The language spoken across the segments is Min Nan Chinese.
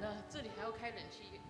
了，這裡還要開冷氣。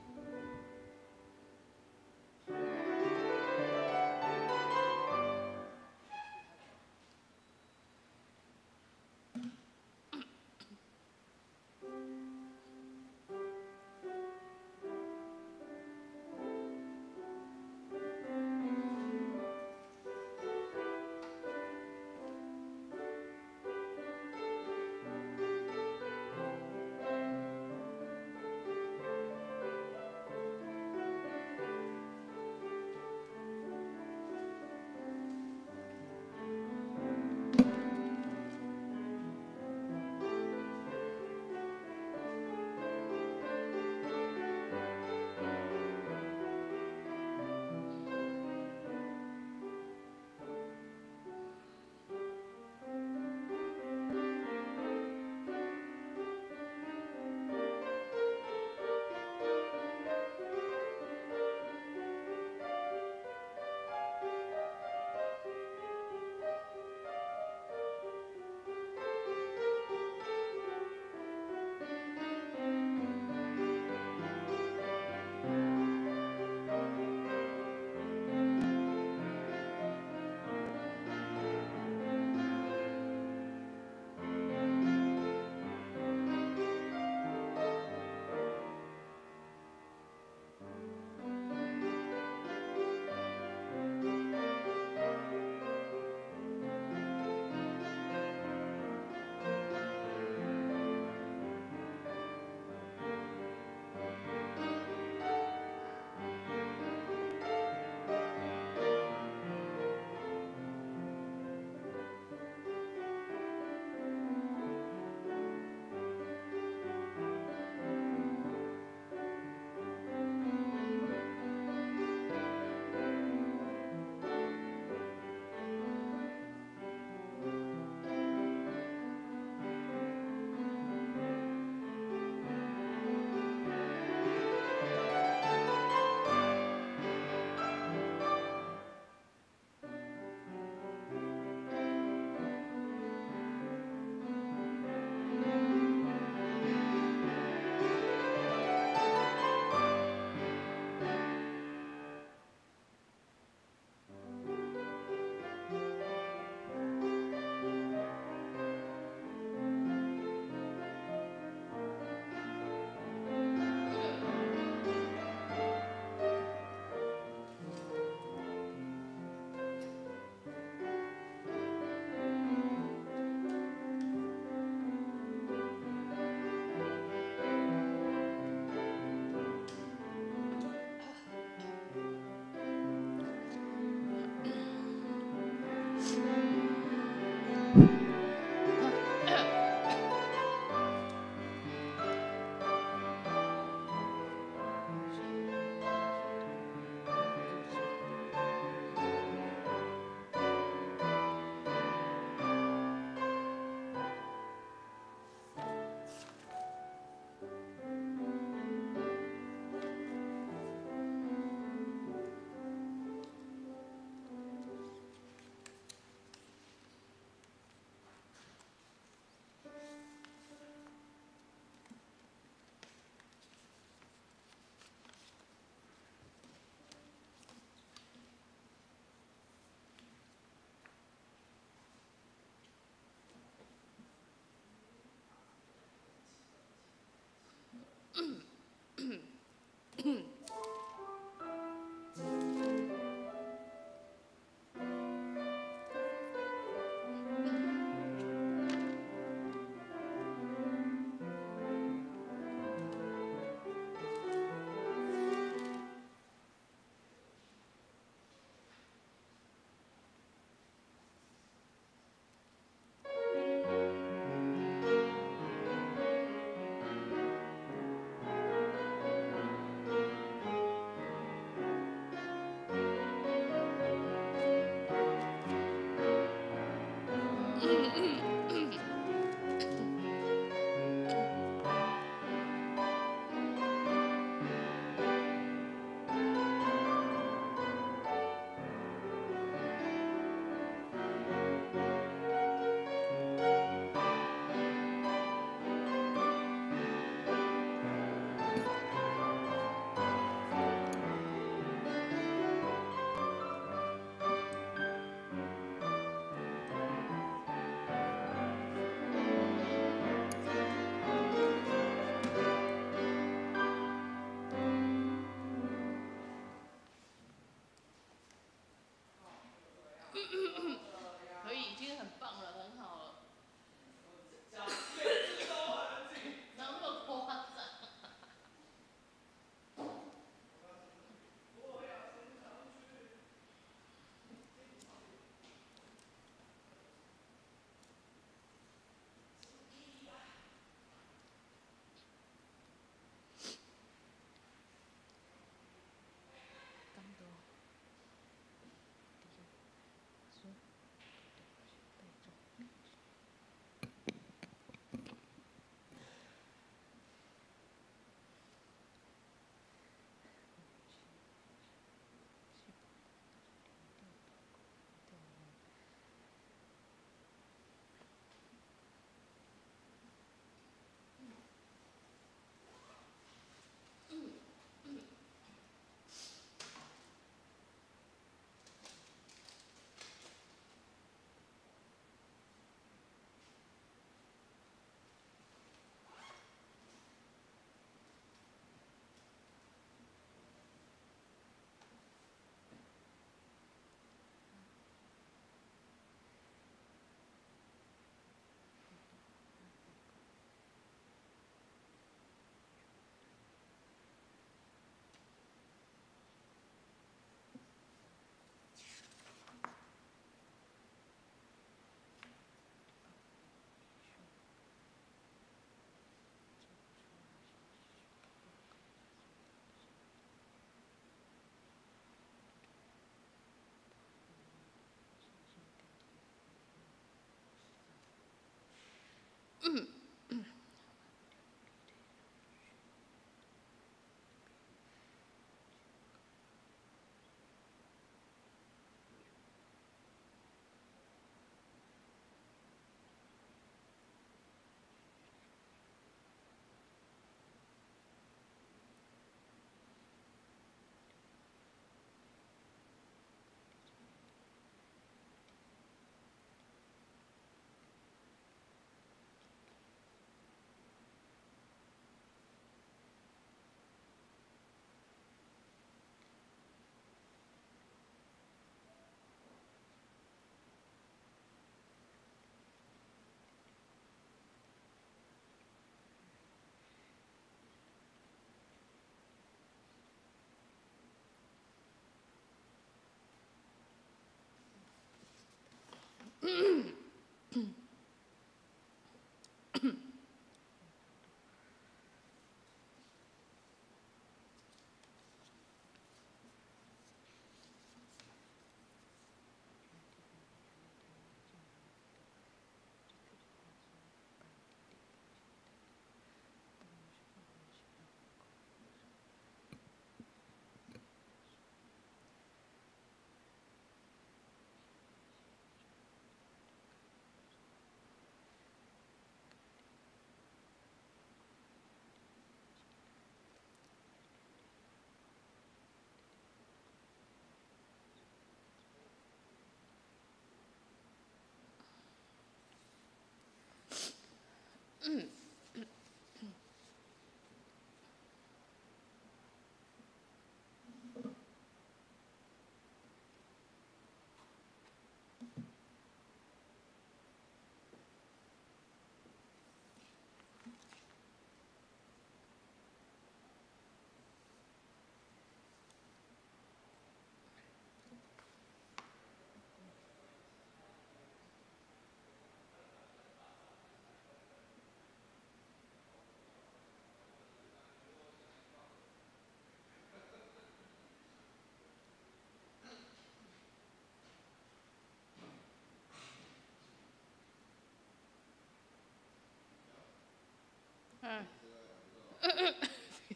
嗯，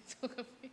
做个屁！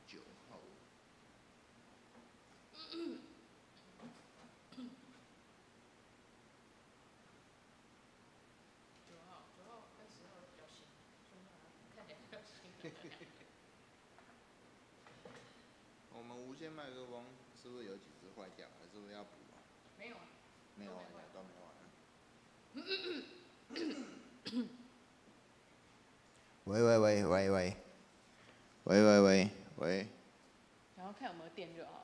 9号。 9号、9号跟10号都比较新，所以看起来比较新。我们无线麦克风是不是有几支坏掉？还是不是要补啊？没有啊。没有坏掉，都没坏。喂喂喂喂喂，喂喂喂喂。然后看有没有电就好了。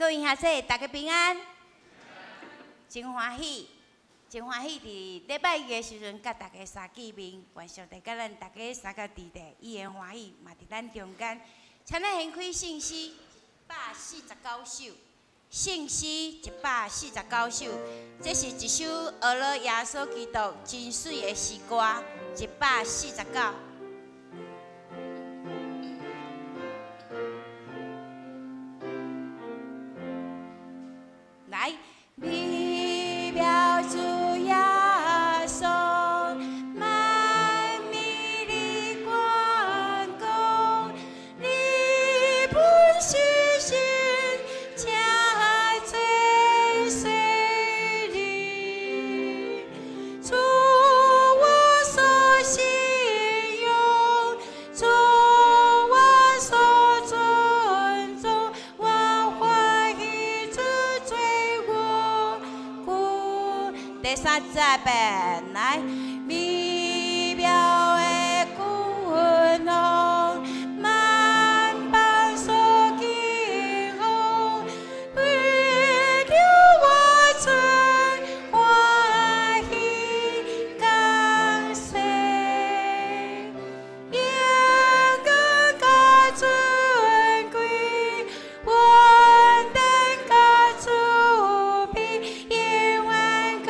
各位兄弟，大家平安，真歡喜，真歡喜！佇禮拜一的時陣，佮大家相見面，願上帝佮咱大家相佮佇咧，伊的歡喜嘛佇咱中間。請咱掀開聖詩149首，聖詩149首，這是一首學了耶穌基督真媠的詩歌，149。來，美妙主耶穌，萬美的關公，你本是神，這最美麗，主我所信仰，主我所尊重，我歡喜主做我顧。第三節遍來，美妙的君王，萬邦所敬奉，為了我存歡喜降世，榮光佮尊貴，穩定佮慈悲，永遠佮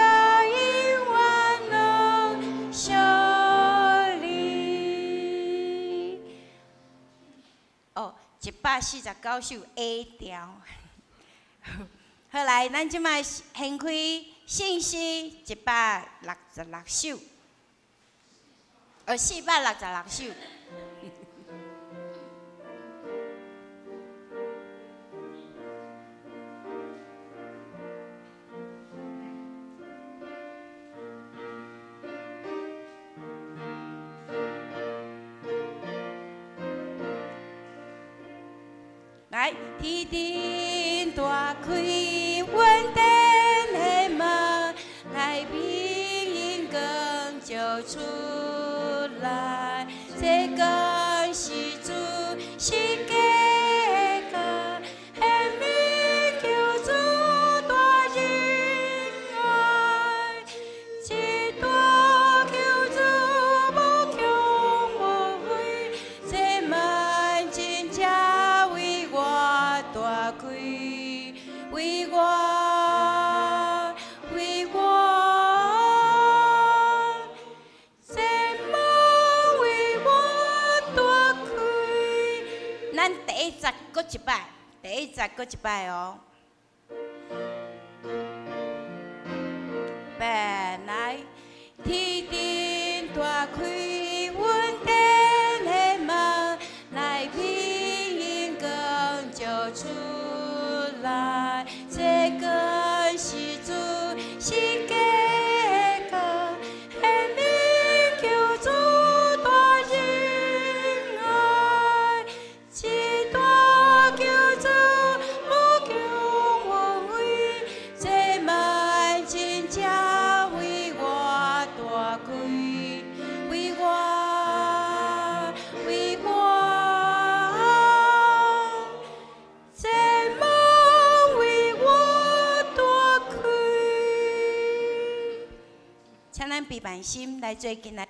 永遠攏相連。哦，149首 A 調。好來，咱這擺掀開聖詩166首，466首。來，天頂大開，恩典的門，來明光照出來，這光是主是家光，顯明救主大仁愛，這大救主無窮無盡，這門真正為我大開，為我，為我，這門為我大開。咱第一節閣一擺，第一節閣一擺哦。本來天頂大開，恩典的門，來明光照出來，這光是主是家光，顯明救主大仁愛，這大救主無窮無盡，這門真正為我大開，為我，為我，這門為我大開。請咱閉慢心來做今仔。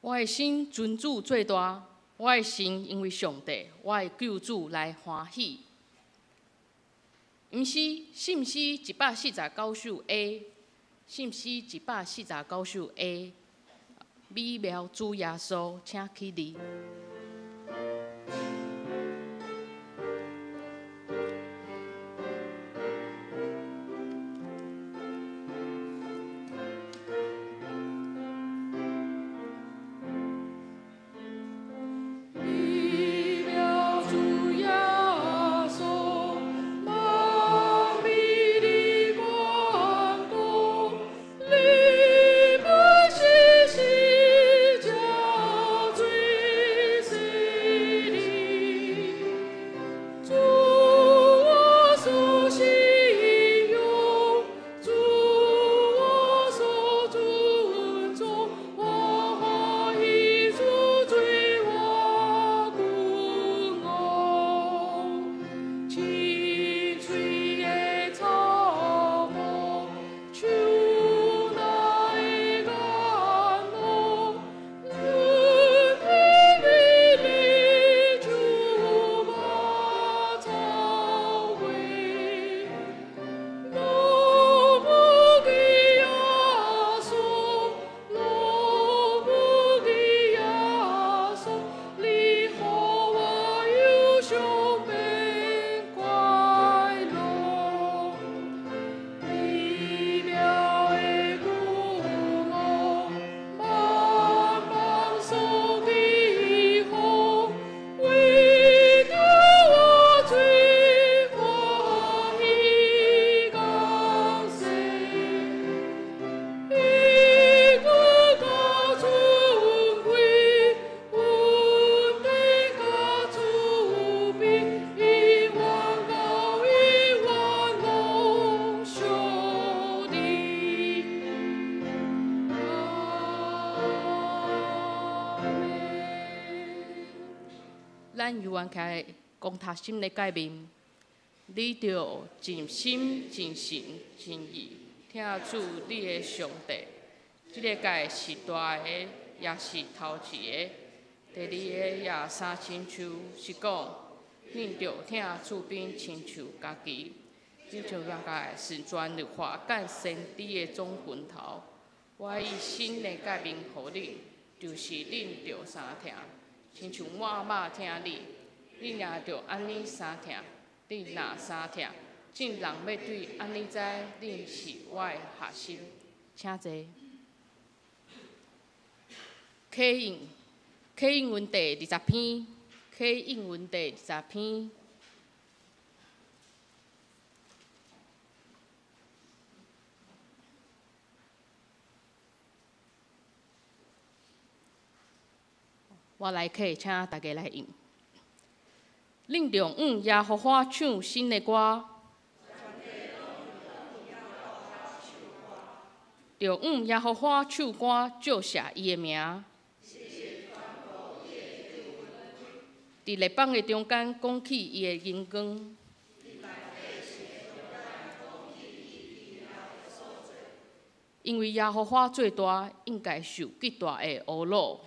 我的心尊主做大，我的心因為上帝，我的救主來歡喜。毋是，信詩149首 A，信詩149首 A，美妙主耶穌，請起立。美妙主耶穌，萬美的光光，你不是世家最美麗，主我所信仰，主我所尊重，我歡喜主最我君王，青翠的草木，樹內甘露，阮的美麗就馬草歸。老不給耶穌，老不給耶穌，你予我憂傷變快樂。美妙的君王，萬邦所記號，為著我罪歡喜降生。伊閣較尊貴，雲頂較慈悲，一萬高一萬攏相離。阿們。咱猶原徛來講讀新的誡命，你著盡心、盡性、盡意疼主你的上帝。這个誡是大个，也是頭一个。第二个也相親像，是講，恁著疼厝邊親像家己。這兩誡是全律法佮先知的總分頭。我以新的誡命予恁，就是恁著相疼，親像我肉疼你，恁也著按呢相疼。恁若相疼，眾人欲對按呢知恁是我的學生。請坐。啟應，啟應文第20篇，啟應文第20篇。我來啟，請大家來應。恁著向耶和華唱新的歌，著向耶和華唱歌，祝謝伊的名。佇列邦的中間講起伊的榮光。因為耶和華做大，應該受極大的侮辱。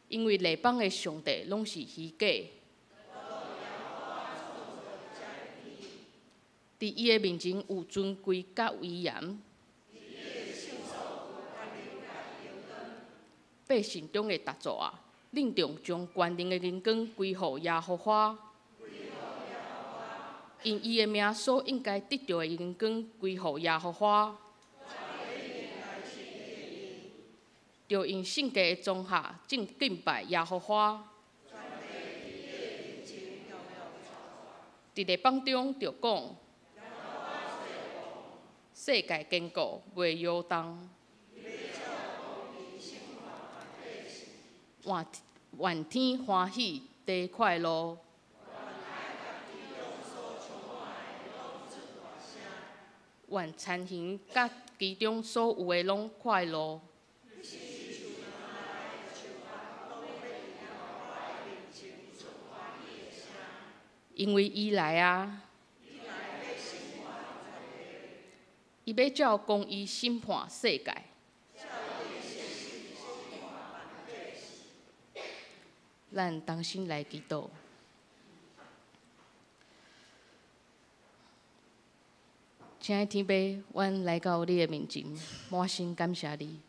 因為列邦的上帝攏是虛假。佇伊的面前有尊貴佮威嚴。百姓中的大族啊，恁著將權能的榮光歸予耶和華。因伊的名所應該得著的榮光歸予耶和華。著用聖潔的莊下敬拜耶和華。佇列邦中著講，世界堅固，袂搖動。願天歡喜，地快樂。願田園佮其中所有的攏快樂。因為伊來啊，伊欲照公義審判世界。咱同心來祈禱。親愛天父，阮來到你的面前，滿心感謝你，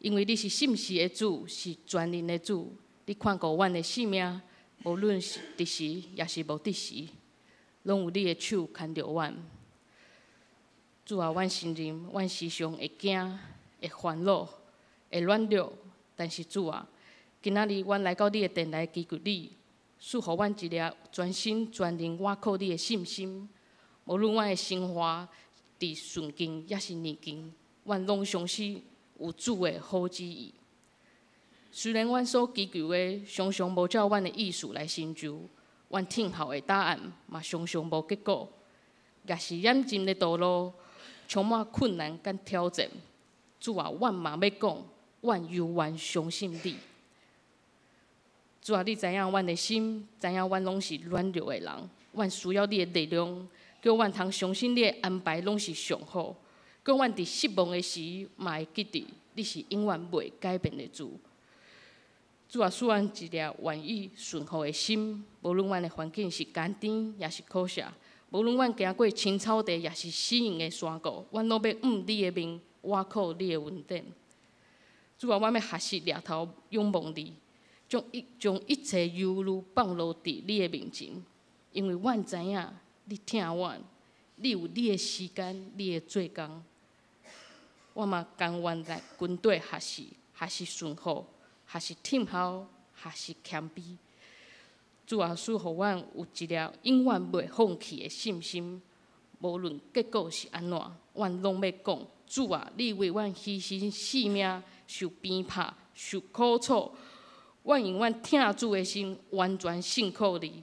因為你是信實的主，是全能的主。你看顧阮的性命，無論是佇時抑是無佇時，攏有你的手牽著阮。主啊，阮承認，阮時常會驚、會煩惱、會軟弱，但是主啊，今仔日阮來到你的殿來祈求你，賜予阮一粒全心全靈倚靠你的信心。無論阮的生活佇順境抑是逆境，阮攏相信有主的好旨意。雖然阮所祈求的常常無照阮的意思來成就，阮聽候的答案嘛常常無結果，也是眼前的道路充滿困難佮挑戰。主啊，阮嘛欲講，阮猶原相信你。主啊，你知影阮的心，知影阮攏是軟弱的人，阮需要你的力量。叫阮通相信你的安排攏是上好，叫阮佇失望的時嘛會記得你是永遠袂改變的主。主啊，賜阮一粒願意順服的心，無論阮的環境是甘甜抑是苦澀，無論阮行過青草地抑是死蔭的山谷，阮攏欲向你的面，倚靠你的恩典。主啊，阮欲學習掠頭仰望你，將一切憂慮放落佇你的面前，因為阮知影。你疼阮，你有你的時間，你的做工。我嘛甘願來跟綴學習，學習順服，學習聽候，學習謙卑。主啊，賜予阮有一粒永遠袂放棄的信心。無論結果是按怎，阮攏欲講：主啊，你為阮犧牲性命，受鞭拍，受苦楚。阮用阮疼主的心，完全信靠你。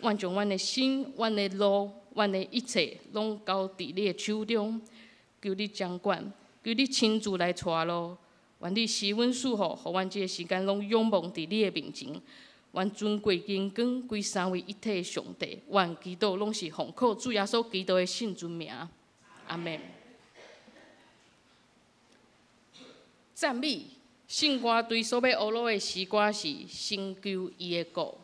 阮將阮的心、阮的路、阮的一切，攏交佇你的手中，求你掌管，求你親自來帶路。願你賜阮賜福，予阮這个時間攏仰望佇你的面前。願尊貴榮光歸三位一體的上帝。阮祈禱攏是奉靠主耶穌基督的聖尊名。阿們。讚美聖歌隊所欲學錄的詩歌是《成就伊的國》。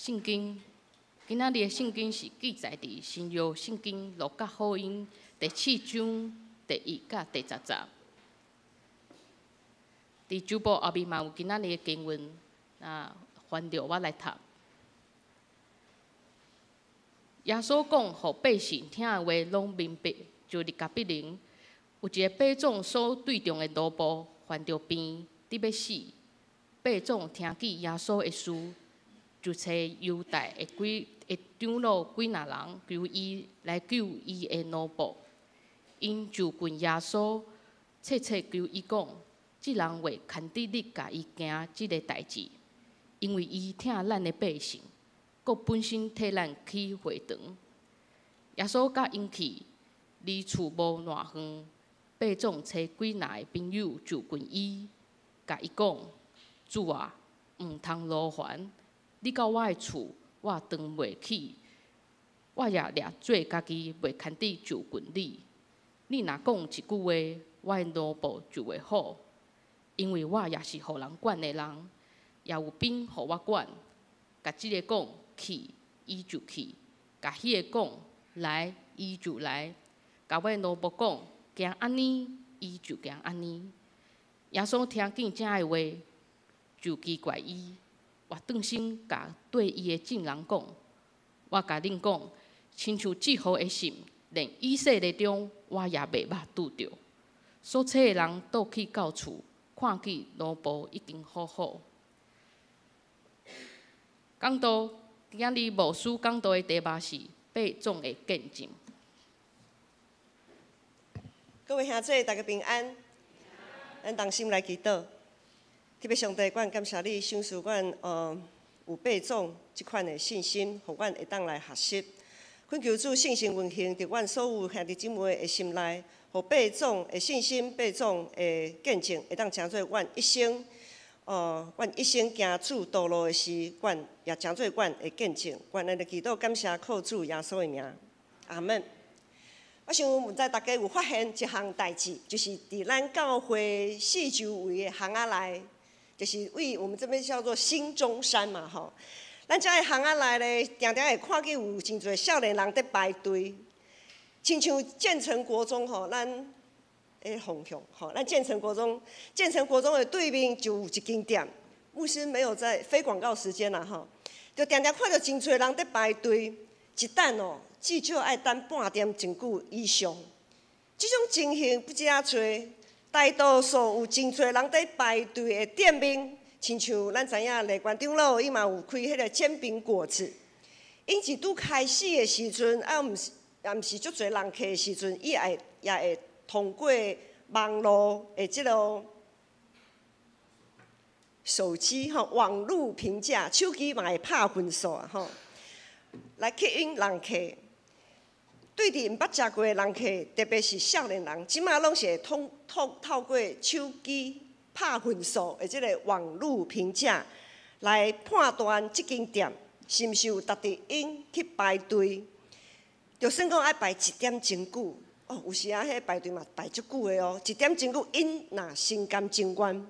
聖經今仔日的聖經是記載佇新約聖經路加福音第四章第一佮第十節。佇主簿後面嘛有今仔日的經文，啊，翻著我來讀。耶穌講，予百姓聽的話攏明白，就佇迦百農，有一个百總所對中的奴僕患著病，得欲死。百總聽見耶穌的事，就揣猶大的幾的長老幾若人，求伊來救伊的奴僕。𪜶就近耶穌，切切求伊講：這人話牽得你共伊行這个代誌，因為伊疼咱的百姓，閣本身替咱起會堂。耶穌佮𪜶去，離厝無偌遠，百總揣幾若个朋友就近伊，共伊講：主啊，毋通勞煩，你到我的厝，我當袂起，我也掠做家己袂堪得就近你。你若講一句話，我的奴僕就會好，因為我也是予人管的人，也有兵予我管。共這个講去，伊就去；共彼个講來，伊就來；共我的奴僕講行按呢，伊就行按呢。耶穌聽見這的話，就奇怪伊，活轉身共綴伊的眾人講：我共恁講，親像這號的信，連以色列中我也袂捌拄著。所揣的人倒去到厝，看見奴僕已經好好。講道今仔日牧師講道的題目是百總的見證。各位兄弟，大家平安。咱同心來祈禱。特別上帝，阮感謝你賞賜阮有百總這款的信心，予阮會當來學習。懇求主聖神運行佇阮所有兄弟姊妹的心內，予百總的信心、百總的見證，會當成做阮一生，阮一生行主道路的時，阮也成做阮的見證。阮按呢祈禱感謝，靠主耶穌的名，阿門。我想毋知大家有發現一項代誌，就是佇咱教會四周圍的巷仔內，就是為我們這邊叫做新中山嘛吼。咱遮的巷仔內咧，定定會看見有真濟少年人佇排隊，親像建成國中吼，咱的方向吼，咱建成國中，建成國中的對面就有一間店，牧師沒有在非廣告時間啦吼，就定定看著真濟人佇排隊，一等哦，至少愛等半點鐘久以上。這種情形不止遐濟，大多數有真濟人佇排隊的店面，親像咱知影麗關長老伊嘛有開彼个煎餅果子，𪜶一拄開始的時陣，啊，毋是也毋是足濟人客的時陣，伊也會也會通過網路的這个手機吼，網路評價，手機嘛會拍分數啊吼，來吸引人客。對佇毋捌食過的人客，特別是少年人，這馬攏是會通透透過手機拍分數的這个網路評價來判斷這間店是毋是有值得𪜶去排隊。就算講愛排一點鐘久，哦，有時啊，彼排隊嘛排足久的哦。一點鐘久，𪜶若心甘情願。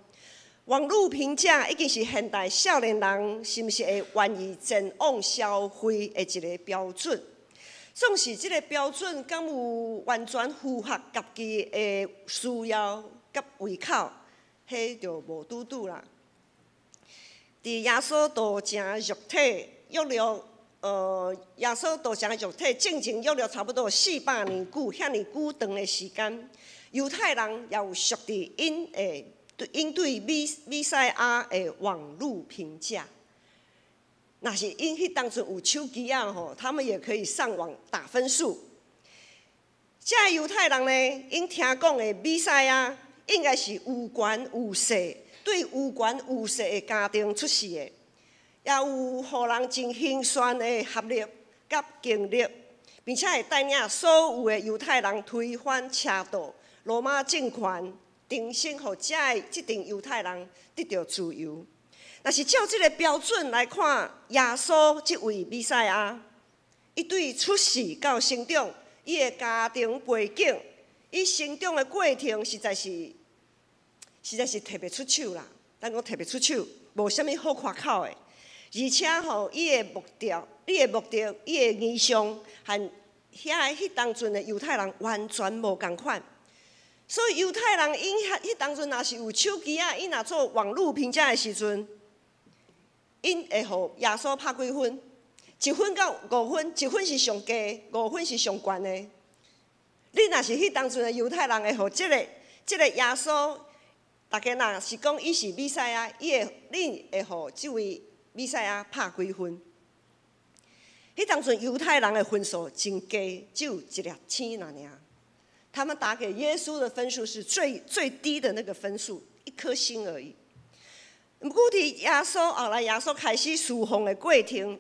網路評價已經是現代少年人是毋是會願意前往消費的一個標準。總是這個標準敢有完全符合家己的需要佮胃口，彼就無拄拄啦。佇耶穌道成肉體約略，耶穌道成肉體進前約略差不多400年久，遐爾久長的時間，猶太人也有屬佇𪜶的對𪜶對彌賽亞的網路評價。若是𪜶彼當陣有手機仔吼，他們也可以上網打分數。這猶太人呢，𪜶聽講的彌賽亞應該是有權有勢，對有權有勢的家庭出世的，也有予人真興炫的學歷佮經歷，並且會帶領所有的猶太人推翻邪道羅馬政權，重新予這个這陣猶太人得著自由。若是照這个標準來看，耶穌這位彌賽亞，伊對出世到成長，伊的家庭背景，伊成長的過程，實在是提袂出手啦。咱講提袂出手，無啥物好誇口的。而且吼，伊的目的，伊的異象，和遐彼當陣的猶太人完全無仝款。所以猶太人𪜶彼彼當陣若是有手機仔，𪜶若做網路評價的時陣，𪜶會予耶穌拍幾分？1分到5分，1分是上低，五分是上懸的。你若是彼當陣的猶太人，會予這個耶穌，大家若是講伊是彌賽亞，你會予這位彌賽亞拍幾分？彼當陣猶太人的分數真低，只有一粒星爾爾。他們打給耶穌的分數是最最低的那個分數，一顆星而已。毋過佇耶穌後來，耶穌開始侍奉的過程，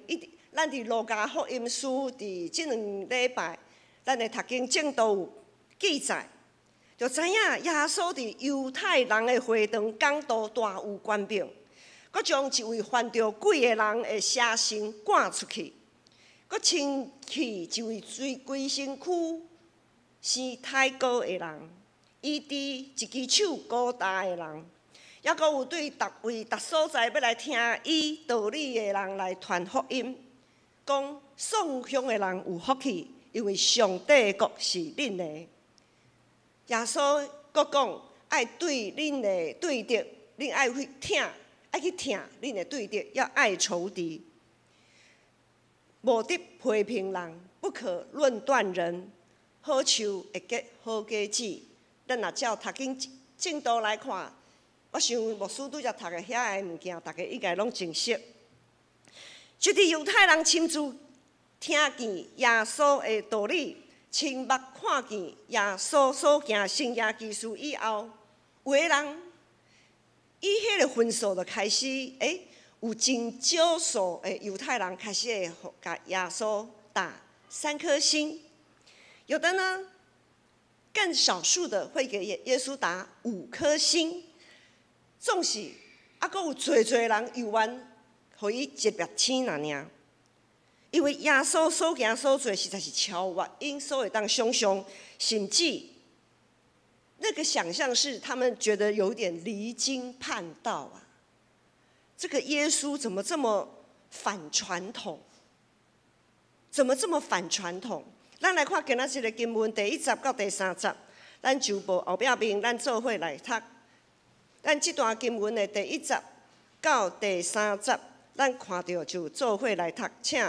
咱佇路加福音書佇這兩禮拜，咱的讀經正都有記載，就知影耶穌佇猶太人的會堂講道大有權柄，閣將一位犯著鬼的人的邪神趕出去，閣清去一位規身軀生苔膏的人，醫治一支手孤焦的人，抑閣有對逐位逐所在欲來聽伊道理的人來傳福音，講喪鄉的人有福氣，因為上帝的國是恁的。耶穌閣講，愛對恁的對敵，恁愛去疼，愛去疼恁的對敵，要愛仇敵，無得批評人，不可論斷人。好樹會結好果子。咱若照讀經進度來看，我想牧師拄才讀的遐个物件，大家應該攏真熟。就佇猶太人親自聽見耶穌的道理，親目看見耶穌所行神蹟奇事以後，有的人以彼个分數就開始，有真少數的猶太人開始會共耶穌打三顆星。有的呢，更少數的會給耶穌打五顆星。總是啊，閣有濟濟人猶原予伊一粒星爾爾。因為耶穌所行所做，實在是超越𪜶所會當想象，甚至那個想象是他們覺得有點離經叛道啊。這個耶穌怎麼這麼反傳統？怎麼這麼反傳統？咱來看今仔這個經文第一節到第三節，咱就無後壁面，咱做伙來讀。咱這段經文的第一節到第三節，咱看著就做伙來讀，請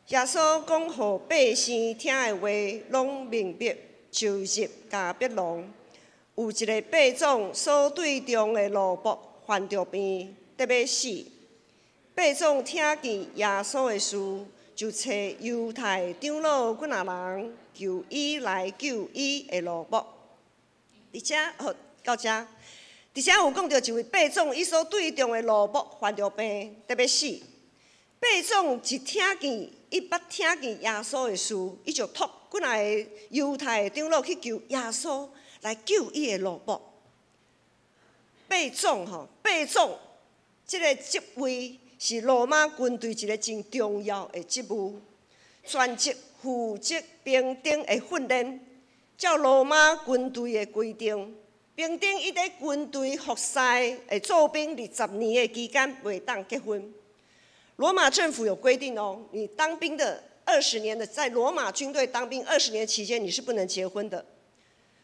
耶穌講予百姓聽的話，攏明白，就入迦百農。有一个百總所對中的奴僕犯著病，得欲死。百總聽見耶穌的事，就揣猶太長老幾若人，求伊來救伊的奴僕。佇遮好到遮，佇遮有講著一位百總，伊所對中的奴僕犯著病，得欲死。百總一聽見，伊捌聽見耶穌的事，伊就託幾若个猶太的長老去求耶穌來救伊的奴僕。百總吼，百總這个職位是羅馬軍隊一个真重要的職務，專職負責兵丁的訓練。照羅馬軍隊的規定，兵丁伊佇軍隊服侍會做兵20年的期間，袂當結婚。羅馬政府有規定哦，你當兵的二十年的，在羅馬軍隊當兵二十年期間，你是不能結婚的。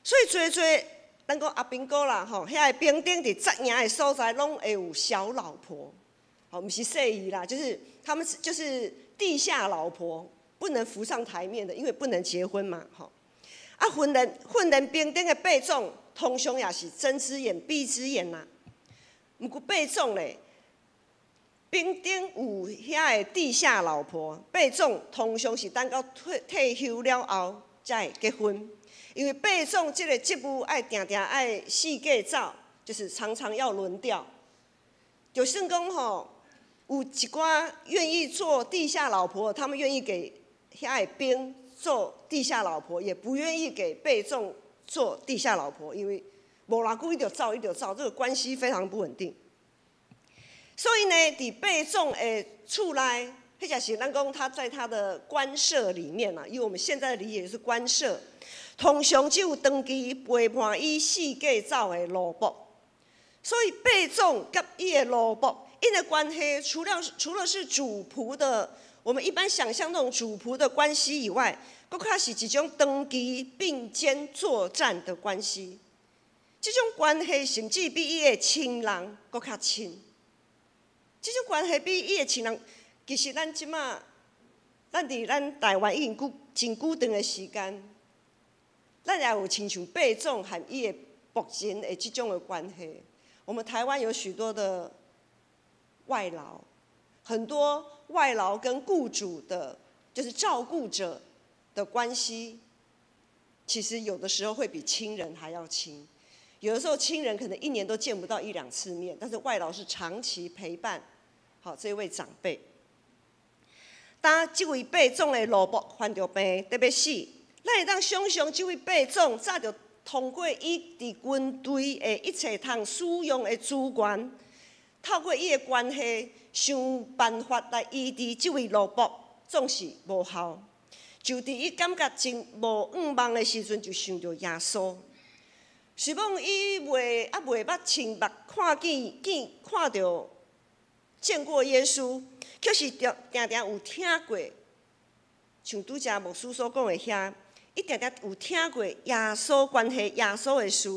所以濟濟，咱講阿兵哥啦，吼，遐个兵丁佇紮營的所在，攏會有小老婆，吼，毋是細姨啦，就是他們就是地下老婆，不能浮上台面的，因為不能結婚嘛，吼。啊，訓練兵丁的百總，通常也是睜隻眼閉隻眼啦。毋過百總咧，兵丁有遐个地下老婆，百總通常是等到退休了後才會結婚，因為百總這个職務愛定定愛四界走，就是常常要輪調。就算講吼，有一寡願意做地下老婆，他們願意給遐个兵做地下老婆，也不願意給百總做地下老婆，因為無偌久伊就走，伊就走，這個關係非常不穩定。所以呢，佇百總的厝內，彼個是咱講他在他的官舍裡面啊，以我們現在的理解是官舍，通常只有長期陪伴伊四界走的奴僕。所以伯總佮伊的奴僕，𪜶的關係除了是主僕的，我們一般想象那種主僕的關係以外，閣較是一種長期並肩作戰的關係。這種關係甚至比伊的親人閣較親。這種關係比伊的親人，其實咱這馬，咱佇咱台灣已經久真久長的時間，咱也有親像伯總和伊的僕人的這種的關係。我們台灣有許多的外勞，很多外勞跟僱主的，就是照顧者的關係，其實有的時候會比親人還要親。有的時候親人可能一年都見不到一兩次面，但是外勞是長期陪伴，好這位長輩。當這位伯總的奴僕患著病，得欲死，咱會當想象這位伯總早就通過伊佇軍隊的一切通使用的資源，透過伊的關係，想辦法來醫治這位奴僕，總是無效。就佇伊感覺真無向望的時陣，就想著耶穌。是講伊未猶未捌親目看見見看著見過耶穌，卻是著定定有聽過，像拄才牧師所講的遐，伊定定有聽過耶穌關係耶穌的事，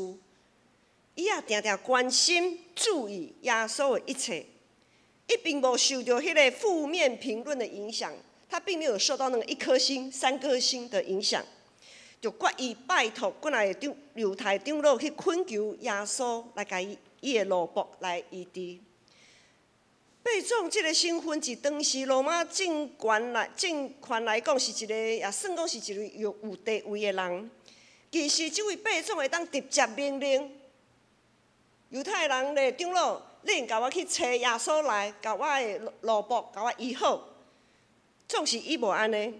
伊也定定關心注意耶穌的一切，伊並無受著彼個負面評論的影響，他並沒有受到那個一顆星、三顆星的影響。就決意拜託幾若個長猶太長老去懇求耶穌來共伊伊的奴僕來醫治。伯總這個身份佇當時羅馬政權來講是一個，也算講是一個有地位的人。其實這位伯總會當直接命令猶太人的長老，你共我去揣耶穌來，共我的奴僕共我醫好。總是伊無按呢，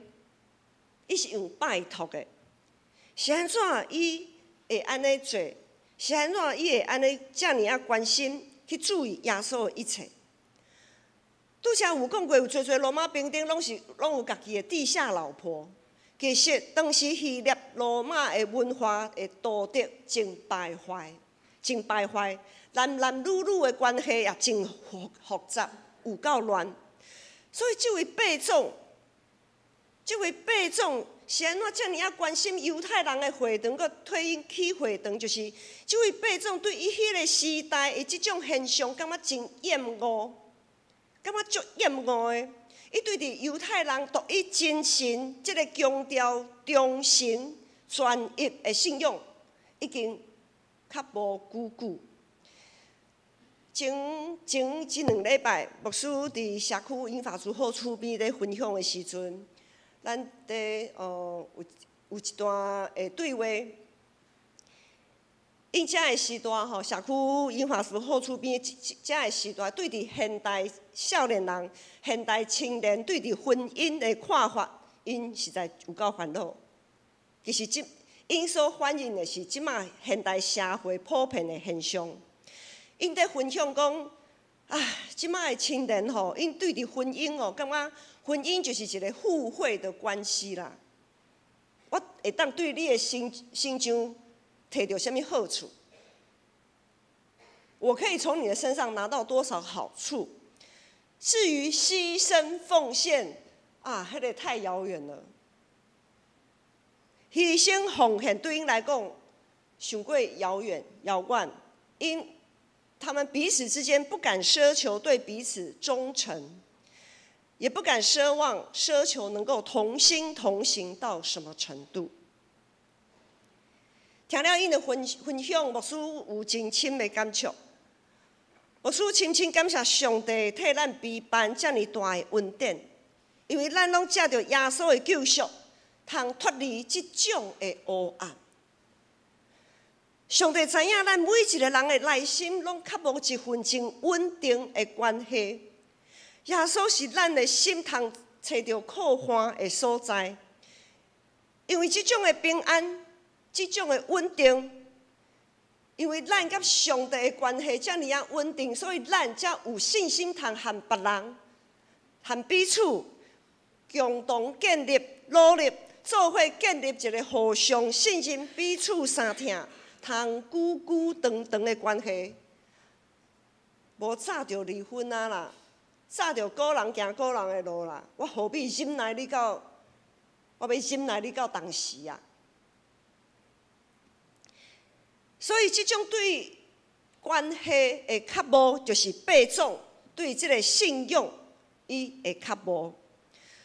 伊是用拜託的。是按怎伊會按呢做？是按怎伊會按呢遮爾仔關心去注意耶穌的一切？拄才有講過，有濟濟羅馬兵丁攏是攏有家己的地下老婆。其實當時希臘羅馬的文化的道德真敗壞，真敗壞，男男女女的關係也真複雜，有夠亂。所以這位伯總，這位伯總是按怎遮爾仔關心猶太人的會堂，閣替𪜶起會堂，就是這位伯總對伊彼個時代的這種現象感覺真厭惡，感覺足厭惡的。伊對佇猶太人獨一真神這个強調忠誠專一的信仰，已經較無久久。前前這兩禮拜，牧師佇社區銀髮族好厝邊咧分享的時陣，咱佇有一段的對話。𪜶遮的時代吼，社區銀髮族好厝邊遮的時代，對佇現代少年人、現代青年對佇婚姻的看法，𪜶實在有夠煩惱。其實這𪜶所反映的是這馬現代社會普遍的現象。𪜶佇分享講，啊，這馬的青年吼，𪜶對佇婚姻哦，感覺婚姻就是一個互惠的關係啦。我會當對你的身上提著啥物好處？我可以從你的身上拿到多少好處？至於犧牲奉獻啊，彼個太遙遠了。犧牲奉獻對𪜶來講，傷過遙遠遙遠，𪜶他們彼此之間不敢奢求對彼此忠誠，也不敢奢望奢求能夠同心同行到什麼程度。聽了𪜶的分享，牧師有真深的感觸。牧師深深感謝上帝替咱備辦遮爾大的恩典，因為咱攏藉著耶穌的救贖，通脫離這種的黑暗。上帝知影咱每一個人的內心攏較無一份真穩定的關係。耶穌是咱的心通揣著靠岸的所在，因為這種的平安，這種的穩定，因為咱佮上帝的關係遮爾仔穩定，所以咱才有信心通和別人、和彼此共同建立、努力做伙建立一個互相信任、彼此相疼、通久久長長的關係。無早就離婚啊啦，早就各人行各人的路啦，我何必忍耐你到？我欲忍耐你到當時啊？所以這種對關係的渴慕，就是伯總對這个信仰伊的渴慕。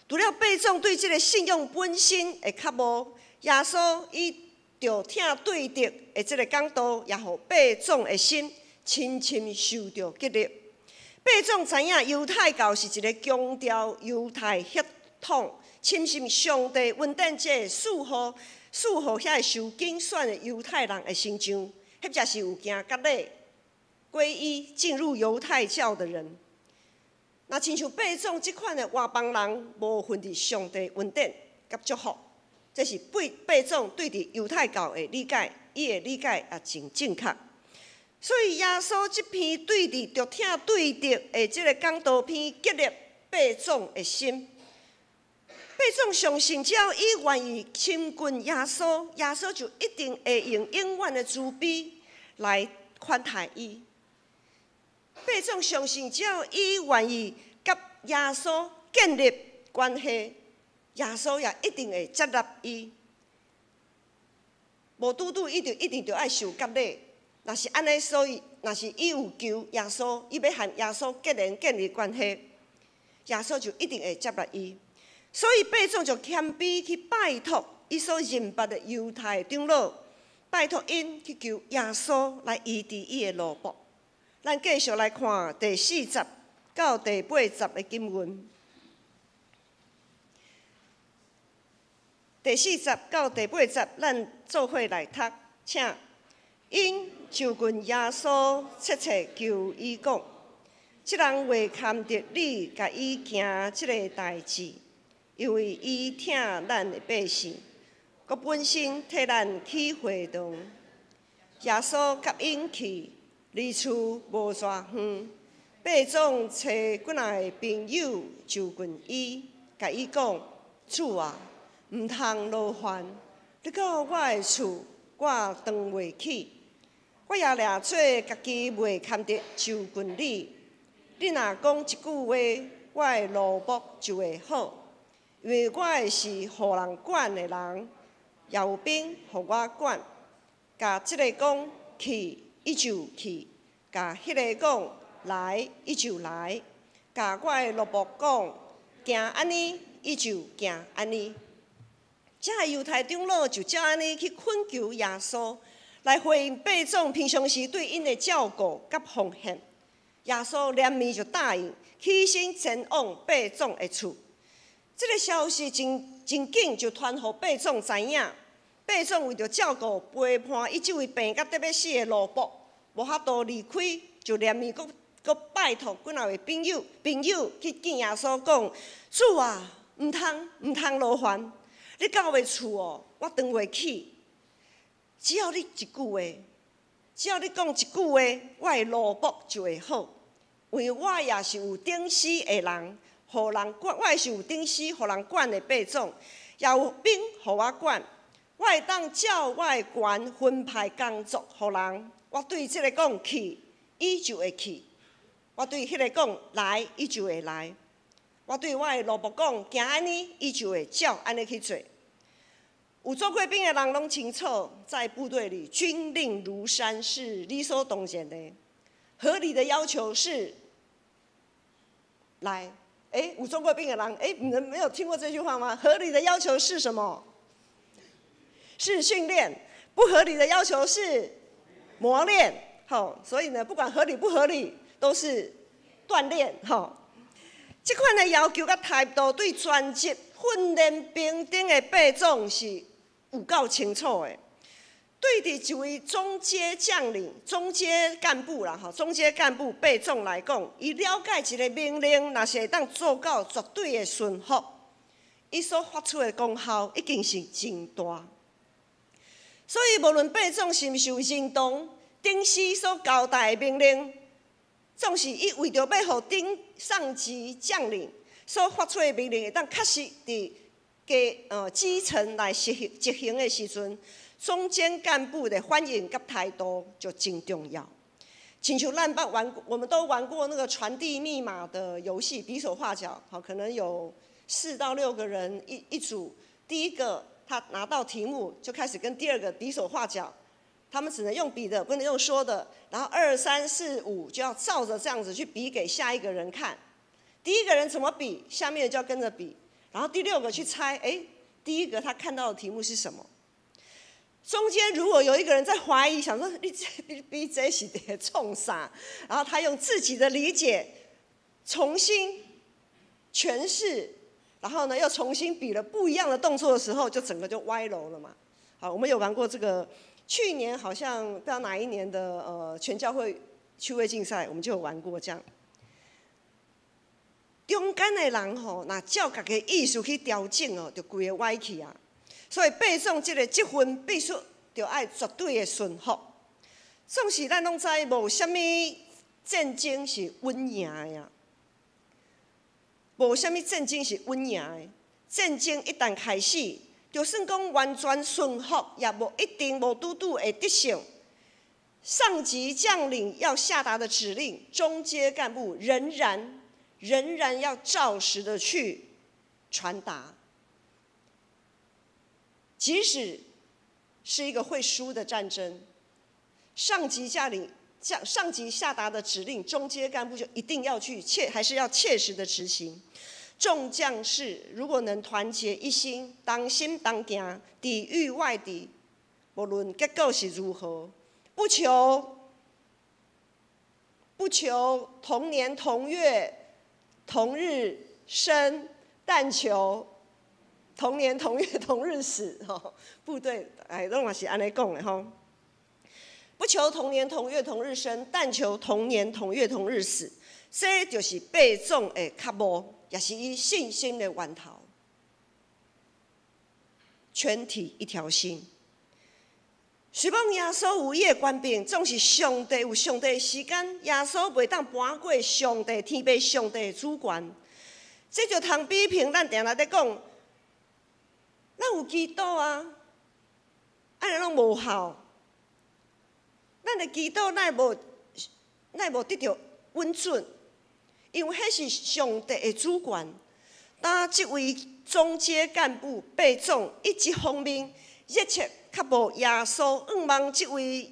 除了伯總對這个信仰本身的渴慕，耶穌伊著疼對德的這个講道，也予伯總的心深深受著激勵。伯總知影猶太教是一个強調猶太血統、深信上帝恩典這个賜予遐个受揀選的猶太人的形象，彼者是有行割禮、歸依進入猶太教的人。若親像伯總這款的外邦人，無份佇上帝恩典佮祝福，這是伯總對佇猶太教的理解，伊的理解也真正確。所以耶穌這篇對佇著疼對德的這个講道篇，激勵伯總的心。伯總相信，只要伊願意親近耶穌，耶穌就一定會用永遠的慈悲來寬待伊。伯總相信，只要伊願意佮耶穌建立關係，耶穌也一定會接納伊。無拄拄，伊就一定著愛受割禮。若是按呢，所以若是伊有求耶穌，伊欲和耶穌結連建立關係，耶穌就一定會接納伊。所以伯總就謙卑去拜託伊所認捌的猶太長老，拜託𪜶去求耶穌來醫治伊的奴僕。咱繼續來看第四節到第八節的經文。第四節到第八節，咱做伙來讀，請。𪜶就近耶穌，切切求伊講：這人袂堪得你共伊行這个代誌，因為伊疼咱的百姓，閣本身替咱起會堂。耶穌佮𪜶去，離厝無偌遠，伯總揣幾若个朋友就近伊，共伊講：主啊，毋通勞煩，你到我的厝，我當袂起。我也掠做家己袂堪得就近你，你若講一句話，我的奴僕就會好，因為我的是予人管的人，也有兵予我管。共這个講去，伊就去；共彼个講來，伊就來；共我的奴僕講行按呢，伊就行按呢。這个猶太長老就照按呢去懇求耶穌，來回應伯總平常時對𪜶的照顧佮奉獻。耶穌連面就答應，起身前往伯總的厝。這个消息真真緊就傳予伯總知影。伯總為著照顧陪伴伊這位病甲得欲死的奴僕，無法度離開，就連面閣閣拜託幾若位朋友去見耶穌講：主啊，毋通毋通勞煩，你到我厝哦，我當袂起。只要你一句話，只要你講一句話，我的奴僕就會好。因為我也是有頂司的人，予人管，我也是有頂司予人管的伯總，也有兵予我管。我會當照我的權分派工作予人。我對這个講去，伊就會去；我對彼个講來，伊就會來。我對我的奴僕講行按呢，伊就會照按呢去做。有做過兵的人攏清楚，在部隊裡軍令如山是理所當然的。合理的要求是來，欸，有做過兵的人，欸，你們沒有聽過這句話嗎？合理的要求是什麼？是訓練。不合理的要求是磨練。好，所以呢，不管合理不合理，都是鍛鍊。好，這款的要求佮態度，對專職訓練兵丁的伯總是有夠清楚的。對佇一位中階將領、中階幹部啦，吼，中階幹部伯總來講，伊了解一个命令，若是會當做到絕對的順服，伊所發出的功效已經是真大。所以，無論伯總是毋是有認同頂司所交代的命令，總是伊為著欲予頂上級將領所發出的命令會當確實佇基層來執行的時陣，中間幹部的反應佮態度就真重要。亲像咱捌玩，我們都玩過那個傳遞密碼的遊戲，比手畫腳，好，可能有4到6個人一組，第一個他拿到題目就開始跟第二個比手畫腳，他們只能用比的，不能用說的，然後二三四五就要照着這樣子去比給下一個人看，第一個人怎麼比，下面就要跟着比，然後第六個去猜，哎，第一個他看到的題目是什麼？中間如果有一個人在懷疑，想說你這你比這是佇創啥？然後他用自己的理解重新詮釋，然後呢又重新比了不一樣的動作的時候，就整個就歪樓了嘛。好，我們有玩過這個，去年好像不知道哪一年的全教會趣味競賽，我們就有玩過這樣。中間的人吼，若照家己意思去調整哦，就規个歪去啊。所以背誦這個積分必須著愛絕對的順服。總是咱攏知無啥物戰爭是穩贏的啊，無啥物戰爭是穩贏的。戰爭一旦開始，就算講完全順服，也無一定無拄拄會得勝。上級將領要下達的指令，中階幹部仍然要照實的去傳達。即使是一個會輸的戰爭，上級將領將上級下達的指令，中階幹部就一定要去切，還是要切實的執行。眾將士如果能團結一心，同心同行，抵禦外敵，無論結果是如何，不求同年同月同日生，但求同年同月同日死，吼，部隊哎，攏嘛是按呢講的吼。不求同年同月同日生，但求同年同月同日死。這就是伯總的覺悟，也是伊信心的源頭。全體一條心。雖罔耶穌有伊的權柄，總是上帝有上帝的時間，耶穌袂當搬過上帝天父上帝的主權。這就通比憑咱定定咧講，咱有祈禱啊，按呢攏無效。咱的祈禱哪會無得著允准？因為彼是上帝的主權。當這位中階幹部伯總，伊一方面熱切渴慕耶穌，向望這位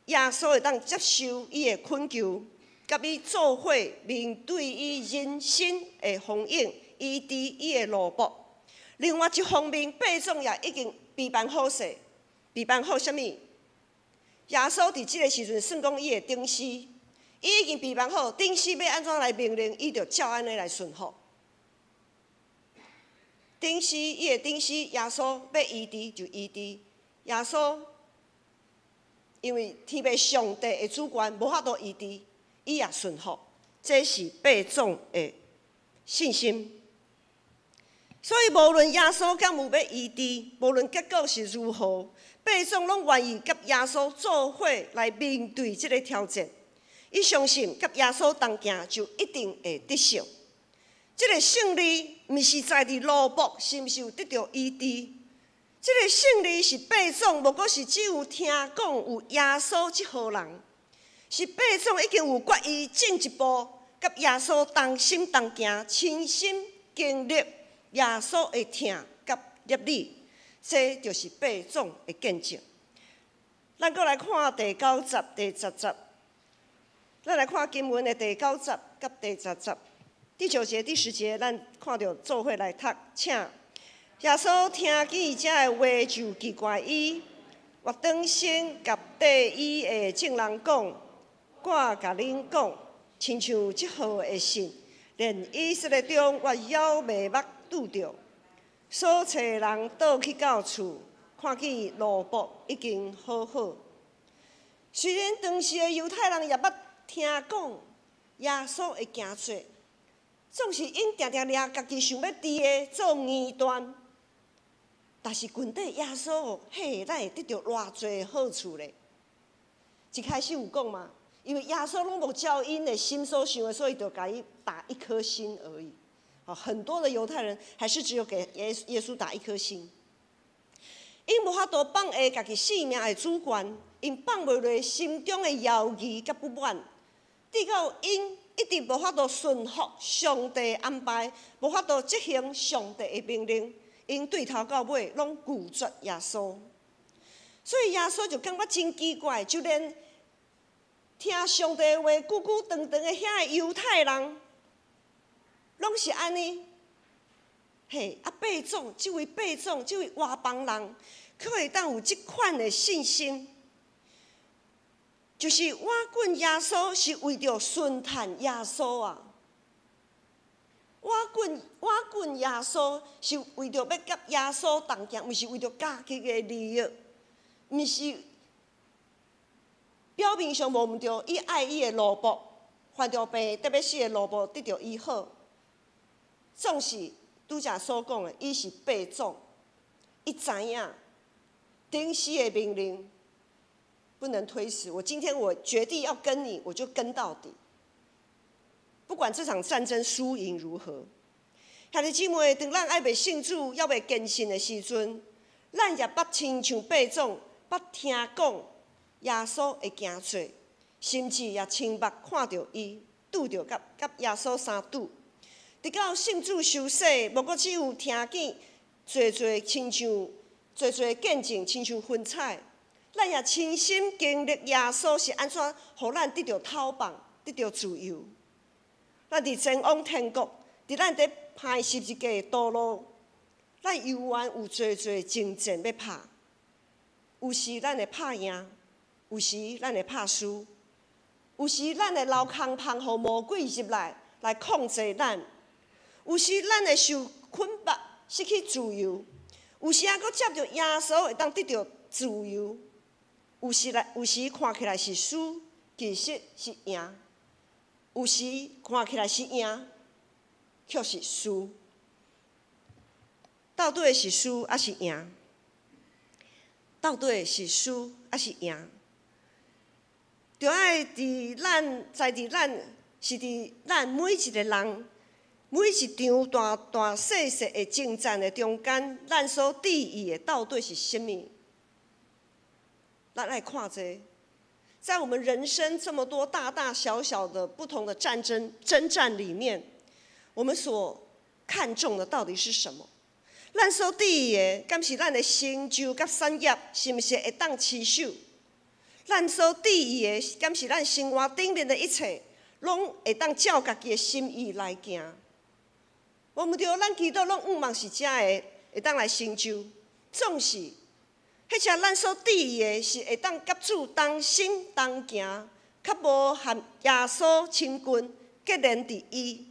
耶穌會當接受伊的懇求，佮伊做伙面對伊人生的風湧，醫治伊的奴僕。另外一方面，伯總也已經備辦好勢，備辦好啥物？耶穌佇這个時陣算講伊的頂司，伊已經備辦好，頂司欲按怎來命令，伊就照按呢來順服。頂司伊的頂司耶穌欲醫治就醫治，耶穌因為天父上帝的主權無法度醫治，伊也順服，這是伯總的信心。所以無論耶穌敢有欲醫治，無論結果是如何，伯總攏願意佮耶穌做伙來面對這个挑戰。伊相信佮耶穌同行就一定會得勝。這个勝利毋是在佇奴僕是毋是有得著醫治，這个勝利是伯總無過是只有聽講有耶穌這號人，是伯總已經有決意進一步佮耶穌同心同行，親身經歷耶穌的疼佮立理，這就是伯總的見證。咱閣來看第九節、第十節，咱來看經文的第九節佮第十節。第九節、第十節，咱看著做伙來讀，請耶穌聽見這个話就奇怪伊，越轉身佮綴伊的眾人講：我共恁講，親像這號的信，連以色列中我猶未捌拄著。所差人倒去到厝，看見奴僕已經好好。雖然當時的猶太人也捌聽講耶穌的行做，總是𪜶定定掠家己想欲治的做異端，但是近底耶穌哦，嘿，咱會得著偌濟好處咧。一開始有講嘛，因為耶穌攏無照𪜶的心所想的，所以就共伊打一顆星而已。很多的猶太人還是只有給耶穌打一顆星。𪜶無法度放下家己性命的主權， 𪜶放袂落心中的犹疑佮不滿，直到𪜶一直無法度順服上帝安排，無法度執行上帝的命令，𪜶對頭到尾攏拒絕耶穌。所以耶穌就感覺真奇怪，就連聽上帝話久久長長的遐个猶太人，攏是按呢。嘿，啊，伯總，這位伯總，這位外邦人，卻會當有這款的信心，就是倚近耶穌是為著順趁耶穌啊。倚近倚近耶穌是為著欲佮耶穌同行，毋是為著家己的利益，毋是表面上無毋著，伊愛伊的奴僕，犯著病得欲死的奴僕得著醫好，總是拄才所講的，伊是伯總，伊知影釘死的命令不能推遲。我今天我決定要跟你，我就跟到底，不管這場戰爭輸贏如何。兄弟姊妹，當咱猶未信主、猶未堅信的時陣，咱也捌親像伯總，捌聽講耶穌的行做，甚至也親目看著伊拄著佮佮耶穌相拄。直到信主受洗，無閣只有聽見濟濟親像濟濟見證，親像雲彩。咱也親身經歷耶穌是按怎，予咱得著透放，得著自由。咱佇前往天國，佇咱佇攀十字架的道路，咱猶原有濟濟爭戰欲拍。有時咱會拍贏，有時咱會拍輸，有時咱會留空縫，予魔鬼入來來控制咱。有時咱會受捆綁，失去自由；有時猶閣藉著耶穌會當得著自由。有時來，有時看起來是輸，其實是贏；有時看起來是贏，卻是輸。到底是輸抑是贏？到底是輸抑是贏？著愛佇咱，在佇咱，是佇咱每一個人，每一場大大細細的爭戰的中間，咱所注意的到底是啥物？咱愛看這個，在我們人生這麼多大大小小的不同的戰爭征戰裡面，我們所看重的到底是什麼？咱所注意的，敢是咱的成就佮產業，是毋是會當持守？咱所注意的，敢是咱生活頂面的一切，攏會當照家己的心意來行？無毋著，咱祈禱攏向望是遮个會當來成就，總是，彼只咱所注意的是會當佮主同心同行，較無和耶穌親近，結連佇伊。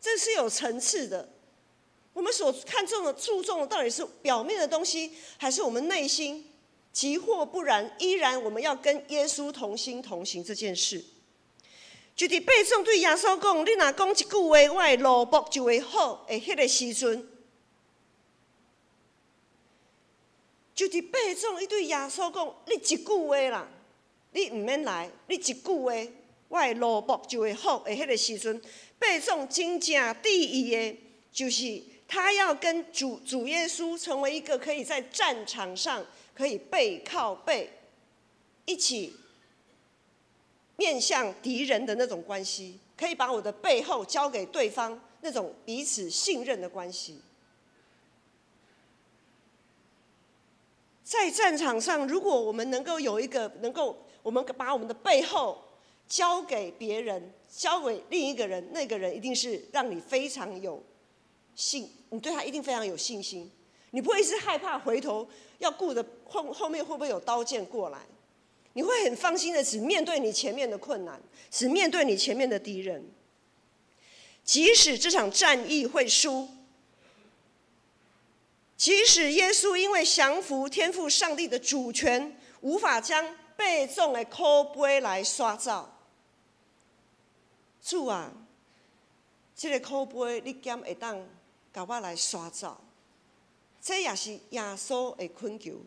這是有層次的。我們所看重的、注重的，到底是表面的東西，還是我們內心？即或不然，依然我們要跟耶穌同心同行這件事。就佇伯總對耶穌講：“你若講一句話，我的奴僕就會好。”的彼个時陣，就佇伯總伊對耶穌講：“你一句話啦，你毋免來，你一句話，我的奴僕就會好。”的彼个時陣，伯總真正注意的，就是他要跟主主耶穌成為一個可以在戰場上可以背靠背一起面向敵人的那種關係，可以把我的背後交給對方那種彼此信任的關係。在戰場上，如果我們能夠有一個能夠，我們把我們的背後交給別人，交給另一個人，那個人一定是讓你非常有信，你對他一定非常有信心，你不會是害怕回頭要顧著後後面會不會有刀劍過來。你會很放心的，只面對你前面的困難，只面對你前面的敵人。即使這場戰役會輸，即使耶穌因為降服天父上帝的主權，無法將伯總的苦杯來刷走。主啊，這个苦杯你敢會當共我來刷走？這也是耶穌的懇求。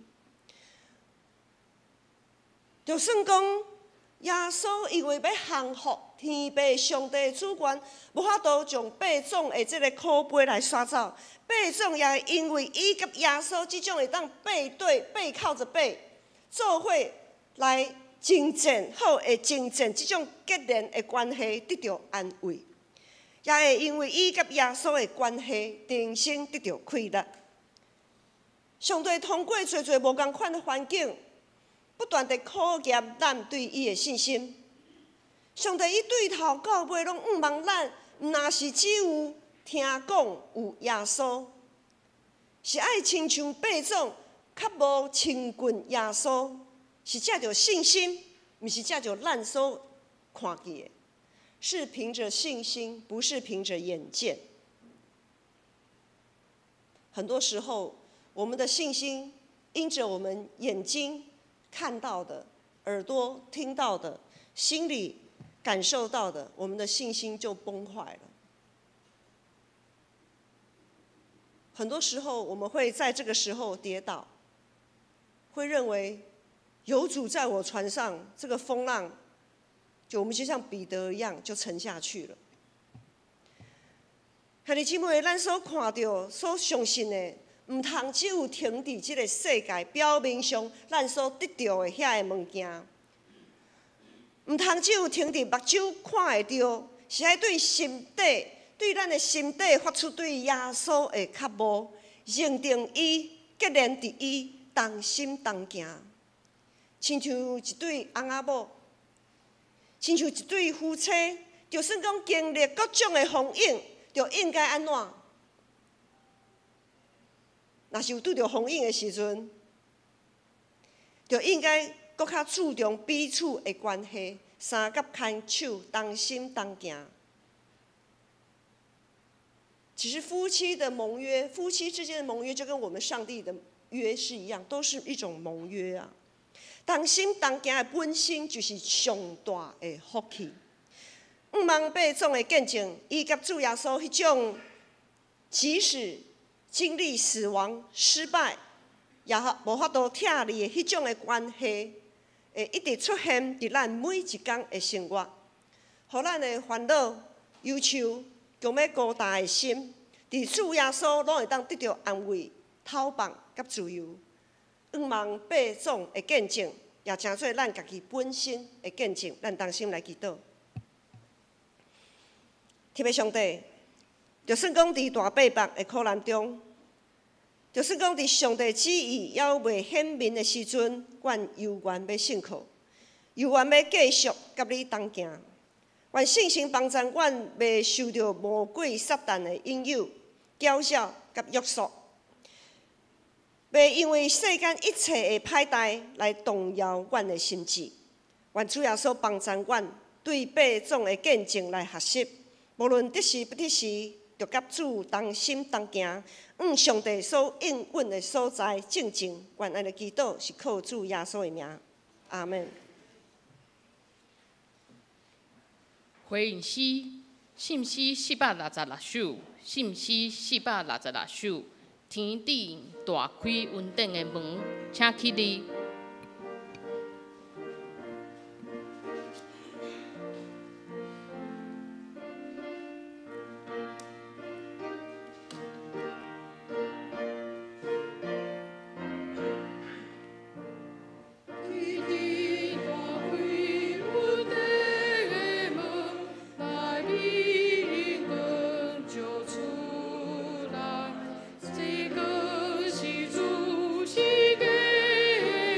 就算講耶穌因為欲降服天父上帝的主權，無法度將伯總的這个苦杯來刷走。伯總也因為伊佮耶穌這種會當背對背靠著背，做伙来征战，好会征战这种结连的关系得著安慰，也会因为伊佮耶稣的关系，重新得著快乐。上帝通过济济无仝款的环境，不断地考验咱对伊的信心。上帝伊对头到尾拢向望咱，毋若是只有听讲有耶稣，是爱亲像伯祖较无亲近耶稣，是藉著信心，毋是藉著咱所看见的，是凭着信心，不是凭着眼见。很多时候，我们的信心因着我们眼睛看到的、耳朵听到的、心里感受到的，我们的信心就崩坏了。很多时候，我们会在这个时候跌倒，会认为有主在我船上，这个风浪，就我们就像彼得一样，就沉下去了。兄弟姊妹，咱所看到、所相信的，毋通只有停伫这个世界表面上，咱所得著的遐个物件，毋通只有停伫目睭看会著，是爱对心底、对咱的心底发出对耶稣的渴慕，认定伊，结连伫伊，同心同行。亲像一对翁仔某，亲像一对夫妻，就算讲经历各种的风雨，就应该按怎？若是有拄著风雨的时阵，就应该阁较注重彼此的关系，相佮牵手，同心同行。其实夫妻的盟约，夫妻之间的盟约，就跟我们上帝的约是一样，都是一种盟约啊。同心同行的本身就是上大的福气。向望伯祖的见证，伊佮主耶稣彼种，即使经历死亡、失败，也无法度拆离的彼种的关系，会一直出现伫咱每一工的生活，予咱的烦恼、忧愁、强欲孤单的心，伫主耶稣拢会当得著安慰、透放佮自由。向望伯祖的见证，也成做咱家己本身的见证。咱同心来祈祷。天父上帝，就算讲伫大伯腹的苦难中，就算讲伫上帝旨意犹未显明的时阵，阮犹原欲信靠，犹原欲继续佮你同行。愿圣神帮助阮，袂受著魔鬼撒旦的引诱、搅扰佮约束，袂因为世间一切的歹代来动摇阮的心志。愿主耶稣帮助阮，对伯祖的见证来学习，无论得时不得时，就佮主同心同行，往上帝所应允的所在进前。愿按呢祈祷是靠主耶稣的名，阿们。回应诗，信诗466首，信诗466首，天顶大开云顶的门，请起立。天顶大开云顶的门，内面光照出来，这光是主世界的光。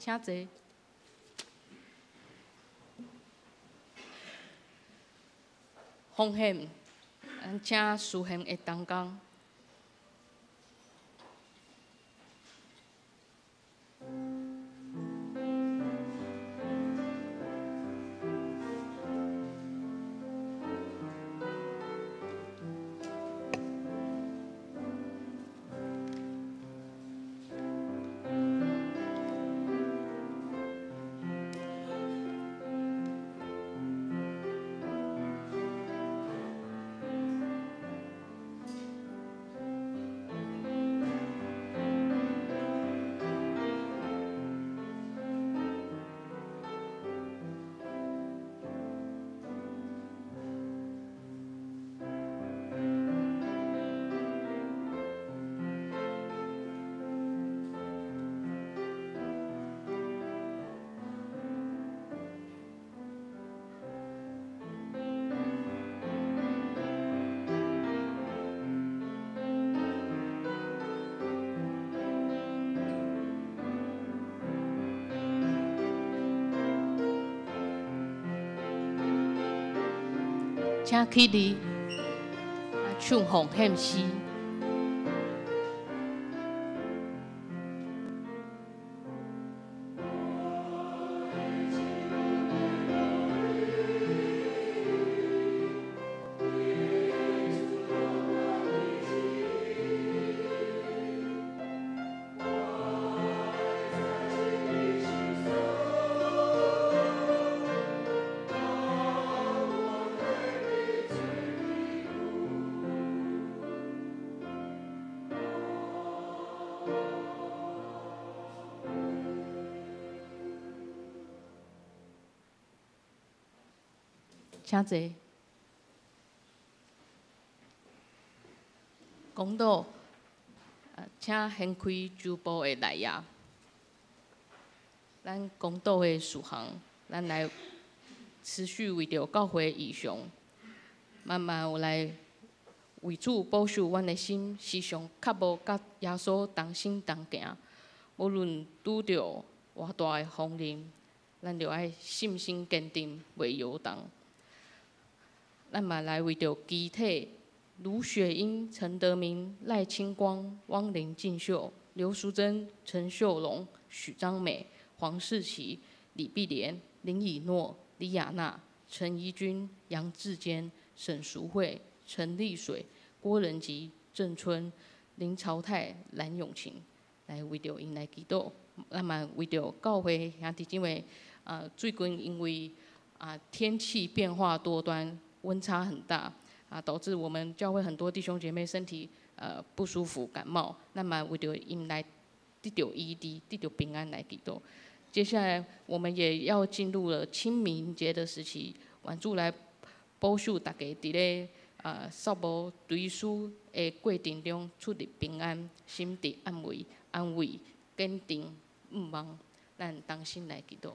请坐。奉献，咱请书献的同工。请起立，唱奉献诗。请坐。讲道，请掀开周报的内页。咱讲道的事项，咱来持续为著教会异象，慢慢有来为主保守阮的心，时常较无佮耶稣同心同行。无论拄著偌大的风浪，咱著爱信心坚定，袂摇动。咱嘛来为著肢体卢雪英、陈德明、赖清光、汪林进秀、刘淑珍、陈秀龙、许章美、黄世奇、李碧莲、林以诺、李亚娜、陈怡君、杨志坚、沈淑慧、陈丽水、郭仁吉、郑春、林朝泰、蓝永晴，来为著𪜶来祈祷。咱嘛为著教会兄弟姊妹，最近因为天气变化多端，温差很大，导致我们教会很多弟兄姐妹身体不舒服、感冒。那么为著𪜶来得到医治、得到平安来祈祷。接下来我们也要进入了清明节的时期，愿主来保守大家伫咧扫墓追思的过程中出入平安，心得安慰、安慰、坚定、毋忘，咱同心来祈祷。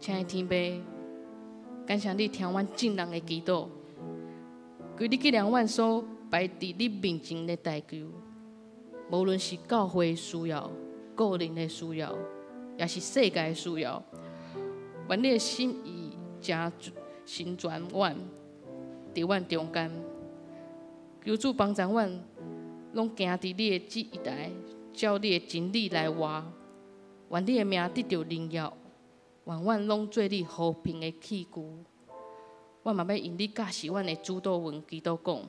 亲爱的天父，感謝你聽阮眾人的祈禱。求你紀念阮所擺佇你面前的代求，無論是教會需要、個人的需要，抑是世界的需要，願你的心意成成全阮，佇阮中間。求主幫助阮，攏行佇你的旨意內，照你的真理來活。願你的名得著榮耀，願阮攏做你和平的器具。我嘛欲用你教示阮的主禱文祈禱講，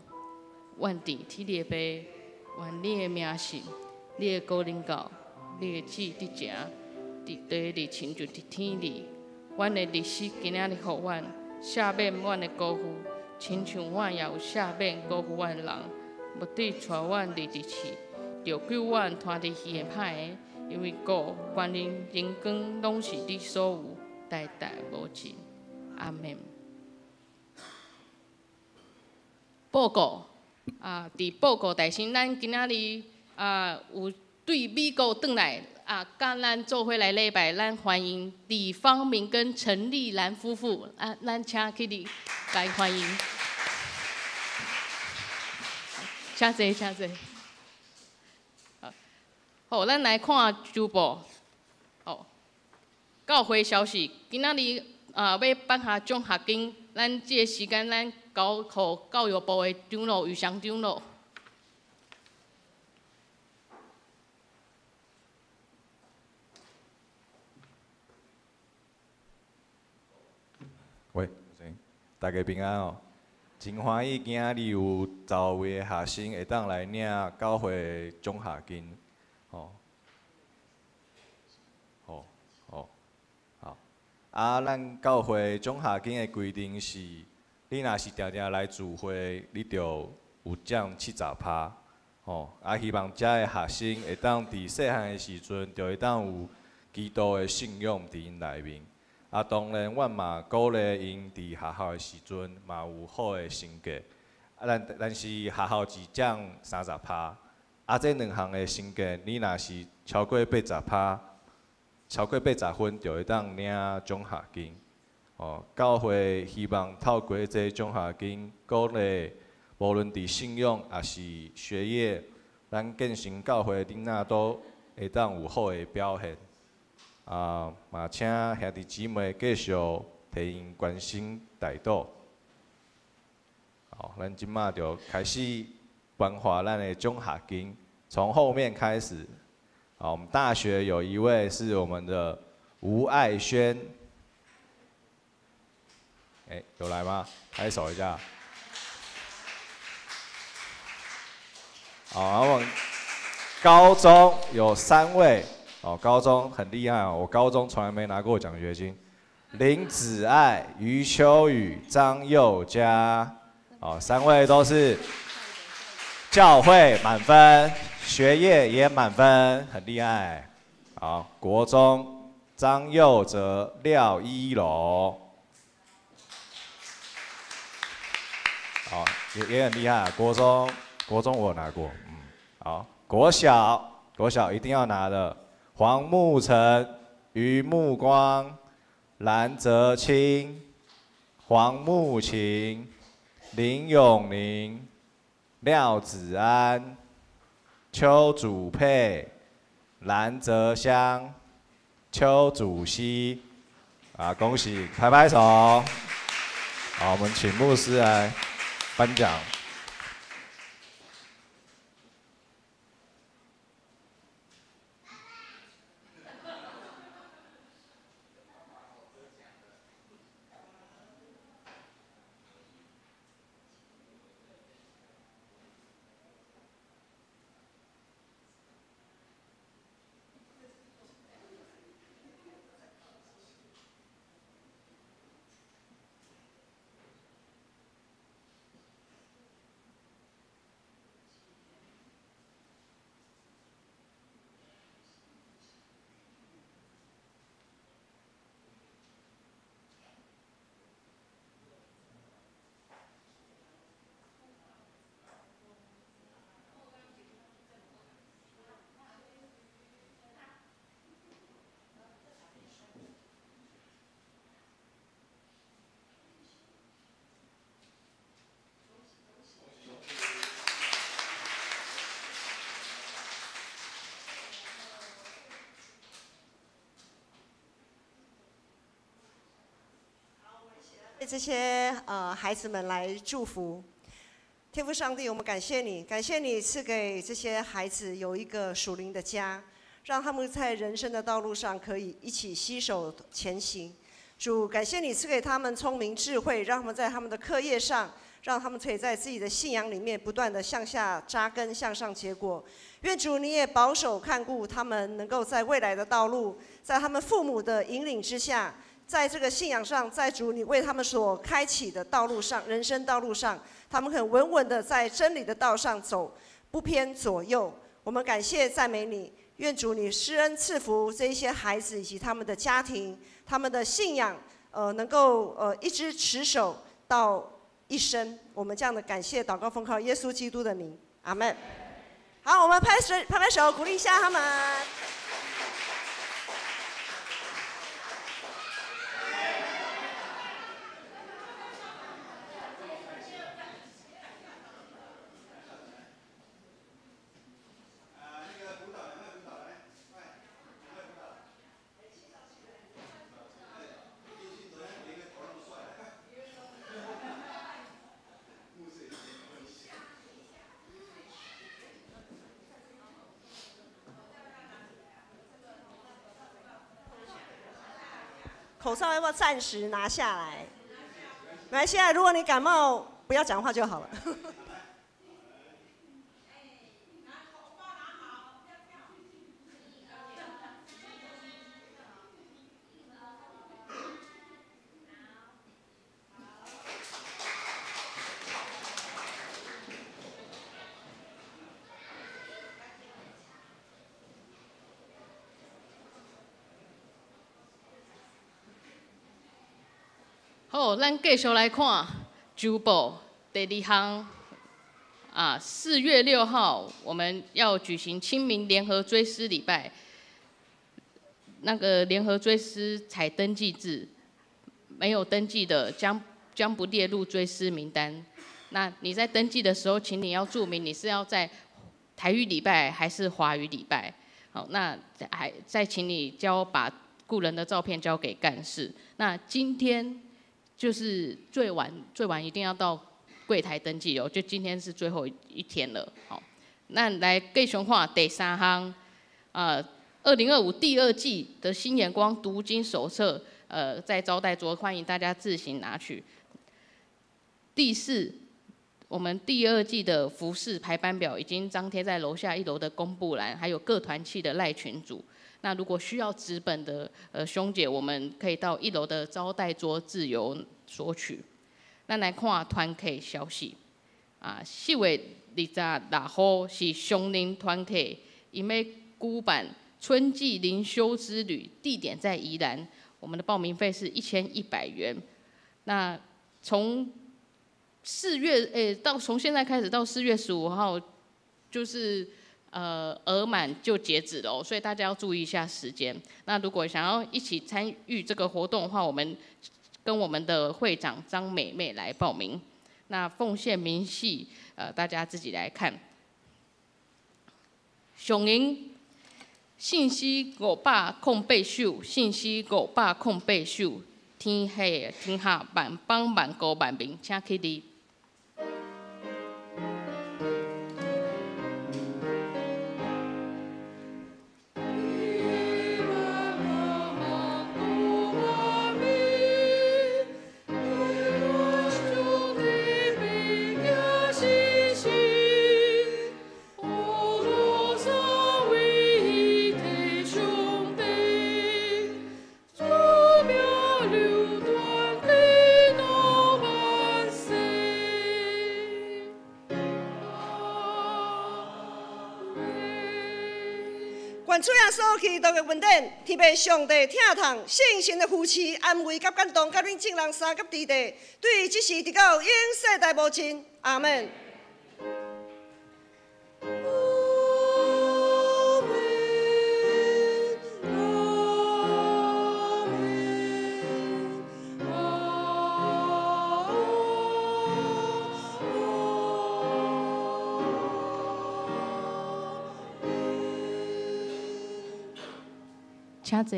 願天你的父，願你的名聖，你的國臨到，你的旨意得成，佇地裡親像佇天裡。阮的日食今仔日予阮，赦免阮的辜負，親像阮也有赦免辜負阮的人。毋得帶阮入佇試，著救阮脫離彼个歹的，因為國、權勢、榮光攏是你所有，代代無盡。阿們。報告啊！佇報告大先，咱今仔日啊有對美國轉來啊，佮咱做伙來禮拜，咱歡迎李芳明跟陳麗蘭夫婦啊，咱請起佇來歡迎。請坐，請坐。好，咱來看周報。好，教會消息，今仔日啊欲頒發獎學金，咱這个時間咱交予教育部的長老余祥長老。喂，大家平安哦！真歡喜今仔日有十位的學生會當來領教會獎學金，吼，好，好，好。啊，咱教會獎學金的規定是，你若是定定來聚會，你就有減70%，吼。啊，希望遮的學生會當佇細漢的時陣，就會當有基督的信仰佇𪜶內面。啊，當然，阮嘛鼓勵𪜶佇學校的時陣嘛有好的成績。啊，但是學校只降30%，啊，這兩項的成績，你若是超過80%，超過80分，就會當領獎學金。哦，教會希望透過這獎學金，鼓勵無論佇信仰抑是學業，咱建成教會的囡仔都會當有好的表現。啊，嘛請兄弟姊妹繼續替𪜶關心代禱。好，咱這馬就開始頒發咱的獎學金，從後面開始。好，我們大學有一位是我們的吳愛軒，欸，有來嗎？拍手一下。好，我們高中有三位。哦，高中很厲害哦，我高中從來沒拿過獎學金。林子愛、余秋雨、張佑嘉，哦，三位都是教會滿分，學業也滿分，很厲害。好，國中張佑哲、廖一柔，好，也很厲害。國中我有拿過，嗯，好，國小一定要拿的。黃沐晨、余沐光、藍澤清、黃沐晴、林永寧、廖子安、邱祖沛、藍澤香、邱祖熙，啊，恭喜，拍拍手。好，我們請牧師來頒獎。這些孩子們來祝福。天父上帝，我們感謝你，感謝你賜給這些孩子有一個屬靈的家，讓他們在人生的道路上可以一起攜手前行。主，感謝你賜給他們聰明智慧，讓他們在他們的課業上，讓他們可以在自己的信仰裡面不斷的向下扎根，向上結果。願主你也保守看顧他們，能夠在未來的道路，在他們父母的引領之下，在這個信仰上，在主你為他們所開啟的道路上，人生道路上，他們很穩穩的在真理的道上走，不偏左右。我們感謝讚美你，願主你施恩賜福這一些孩子以及他們的家庭，他們的信仰，能夠一直持守到一生。我們這樣的感謝禱告奉靠耶穌基督的名，阿門。好，我們拍手拍拍手，鼓勵一下他們。口罩要不要暫時拿下來？來，現在如果你感冒，不要講話就好了。好，咱繼續來看周報第二項啊，4月6號我們要舉行清明聯合追思禮拜。那個聯合追思採登記制，沒有登記的將不列入追思名單。那你在登記的時候，請你要注明你是要在台語禮拜還是華語禮拜。好，那還再請你把故人的照片交給幹事。那今天就是最晚最晚一定要到櫃台登記哦，就今天是最後一天了。好，那來繼續看第三項，2025第二季的新眼光讀經手冊，在招待桌歡迎大家自行拿取。第四，我們第二季的服飾排班表已經張貼在樓下一樓的公布欄，還有各團契的賴群組。那如果需要紙本的，兄姐，我們可以到一樓的招待桌自由索取。咱來看團契消息，啊，4月26號是松林團契，伊欲舉辦春季靈修之旅，地點在宜蘭。我們的報名費是1100元。那從4月，到從現在開始到4月15號，就是額滿就截止了哦，所以大家要注意一下時間。那如果想要一起參與這個活動的話，我們跟我們的會長張美美來報名。那奉獻明細，大家自己來看。上銀信息508首，信息508首，天下天下萬邦萬國萬民，請起立。主耶穌基督的恩典，天父上帝疼痛，聖神的扶持、安慰佮感動，佮恁眾人相佮佇地，對這時直到永世代無盡。阿門。請坐。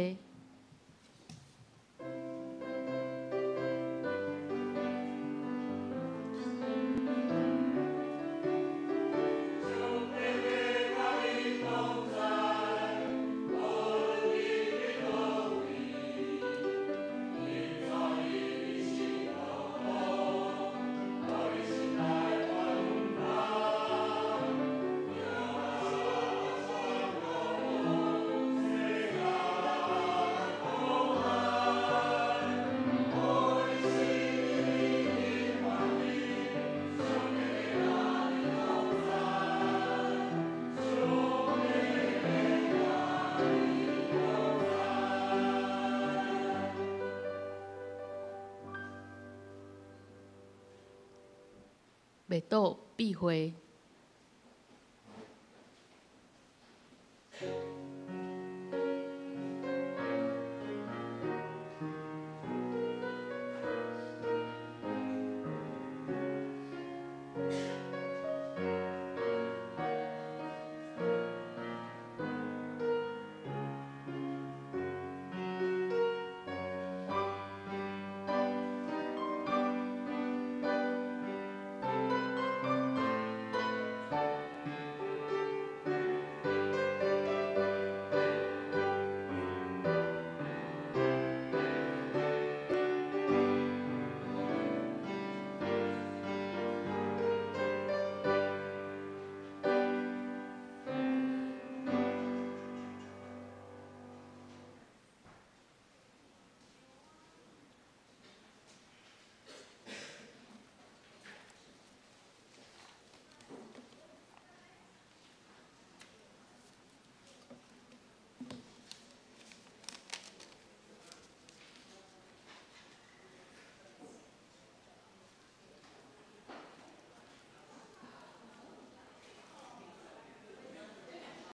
袂倒避會。